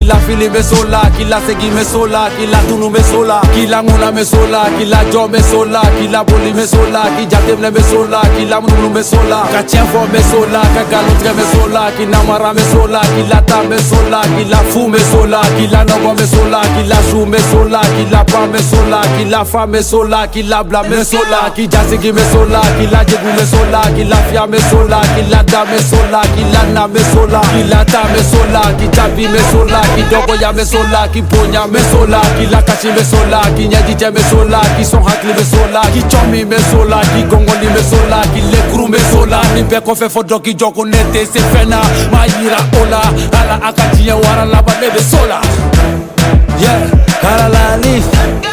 la fili bɛ so la, k'i la segin bɛ so la, k'i la tunu bɛ so la, k'i la ŋuna bɛ so la, k'i la jɔ bɛ so la, k'i la boli bɛ so la, k'i jateminɛ bɛ so la, k'i la munumunu bɛ so la, ka tiɲɛ fɔ bɛ so la, ka nkalon tigɛ bɛ so la, k'i namara bɛ so la, k'i la ta bɛ so la, k'i la fu bɛ so la, k'i la nɔgɔ bɛ so la, k'i la su bɛ so la, k'i la pan bɛ so la, k'i la fa bɛ so la, k'i la bila bɛ so la, k'i jasigi bɛ so la, k'i la jegu bɛ so la, k'i lafiya bɛ so la, k'i la da bɛ so la, k'i la na bɛ so la, k'i la ta bɛ so la, k'i jaabi bɛ so la, k'i dɔgɔya bɛ so la, k'i bonya bɛ so la, k'i lakasi bɛ so la, k'i ɲɛjijɛ bɛ so la, k'i sɔn hakili bɛ so la, k'i cɔmi bɛ so la, k'i gɔngɔli bɛ so la, k'i lekuru bɛ so la. Nin bɛɛ kɔfɛ fɔ dɔ k'i jɔ ko ne tɛ se fɛn na, m'a yira o la, ala a ka diɲɛ wara laban ne bɛ so la. Yeah, Karalali.